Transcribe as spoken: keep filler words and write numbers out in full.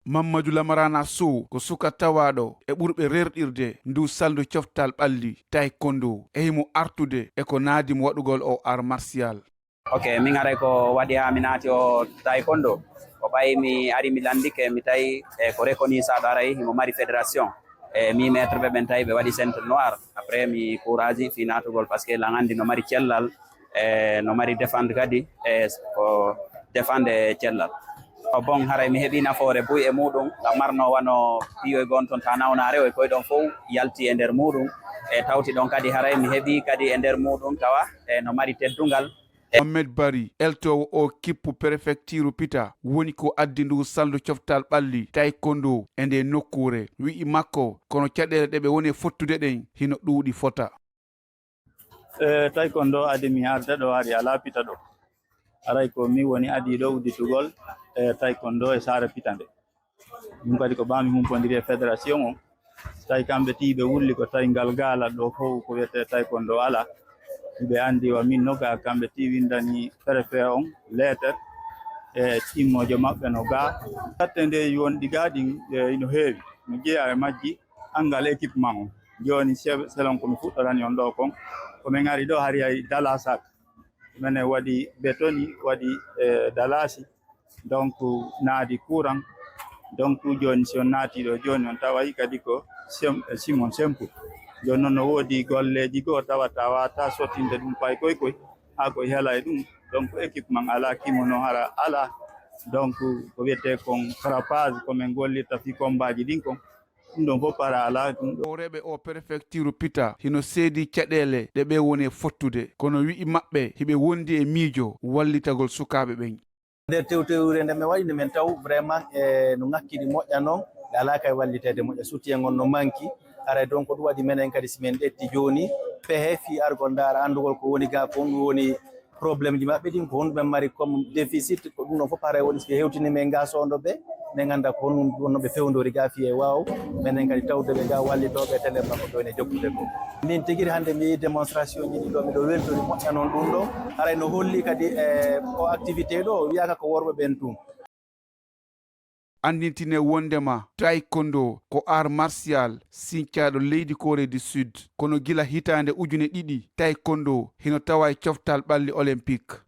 Mamadou Lamarana Sow ko suka tawaaɗo e ɓurɓe rerɗirde ndu salndu coftal ɓalli taekwondo e himo artude e ko naadi mo waɗugol o art martial. Ok, min aray ko waɗi haa mi naati o taekwondo. Ko ɓay mi ari mi lanndike mi tawi e ko reconnu saɗo aray himo mari fédération. E mi maître ɓe ɓen tawi ɓe waɗi ceinture noir. Après mi courage fi naatugol parce que lan anndi no mari cellal e no mari défendre kadi e ko défendre cellal. O bon haray mi heɓi nafoore buy e muɗum ngam marno wano piyoy gon ton ta nawnaare o e koy ɗon fow yalti e nder muɗum. E tawti ɗon kadi haray mi heɓi kadi e nder muɗum tawa e no mari teddungal. Mohamed Bari, eltoowo o kippu perefektiiru Pita, woni ko addi ndu salndu coftal ɓalli taekwondo e nde nokkuure. Wi'i makko, kono caɗeele ɗe ɓe woni e fottude ɗen hino ɗuuɗi fota. E taekwondo adi mi arde ɗo ari alaa Pita ɗo. Aray ko mi woni adiiɗo udditugol e taekwondo e saare Pita nde. Ɗum kadi ko ɓaami humpondiri e fédération o. Tawi kamɓe tii ɓe wulli ko tawi ngal gaala ɗo fof ko wiyetee taekwondo alaa. Ɓe anndi wa min noga kamɓe tii winndani préfet on leeter e ɗimmoojo maɓɓe no gaa. Satte nde wonɗi gaa ɗin ino heewi no jeyaa e majji anngal équipement on. Jooni selon ko mi fuɗɗorani on ɗo kon ko min ari ɗo hari hay dalasak. Minen waɗi betoni waɗi e dalasi. Donc naadi courant. Donc jooni si on naati ɗo jooni on taway kadi ko simon simple. Jooni noon no woodi golleeji goo tawata wata sottinde ɗum pay koy koy haa koye hela e ɗum. Donc équipement alaa kimono hara alaa. Donc ko wiyetee kon frappage ko min gollirta fii kombaaji ɗin kon. Ɗum ɗon fof para alaa ɗum ɗo. Hooreeɓe o perefektiiru Pita hino seedii caɗeele ɗe ɓe woni e fottude kono wi'i maɓɓe hiɓe wondi e miijo wallitagol sukaaɓe ɓen. Nder tewtewre nde min waɗi nde min taw vraiment e no ŋakkiri moƴƴa noon ɓe alaa kay walliteede moƴƴa soutien ngon no manki. Haray donc ko ɗum waɗi menen kadi si min ƴetti jooni pehe fii argol ndaara anndugol ko woni gaa ko honɗum woni problème ji maɓɓe ɗin ko honɗum ɓe mari comme déficit ko ɗum ɗon fof haray woni si hewtini min gaa soondo ɓe min ngannda ko honɗum honno ɓe fewndori gaa fii e waaw menen kadi tawde ɓe gaa wallitooɓe e télé makko ɗo ene jokkude ko min tigi hannde mi yehi démonstration ji ɗi ɗo miɗo weltori moƴƴa noon ɗum ɗo haray no holli kadi e o activité ɗo wiyaka ko worɓe ɓen tun. Anndintine wonndema taekwondo ko art martial sincaaɗo leydi Corée du Sud, kono gila hitaande ujune ɗiɗi taekwondo hino tawa e coftal ɓalli olympique.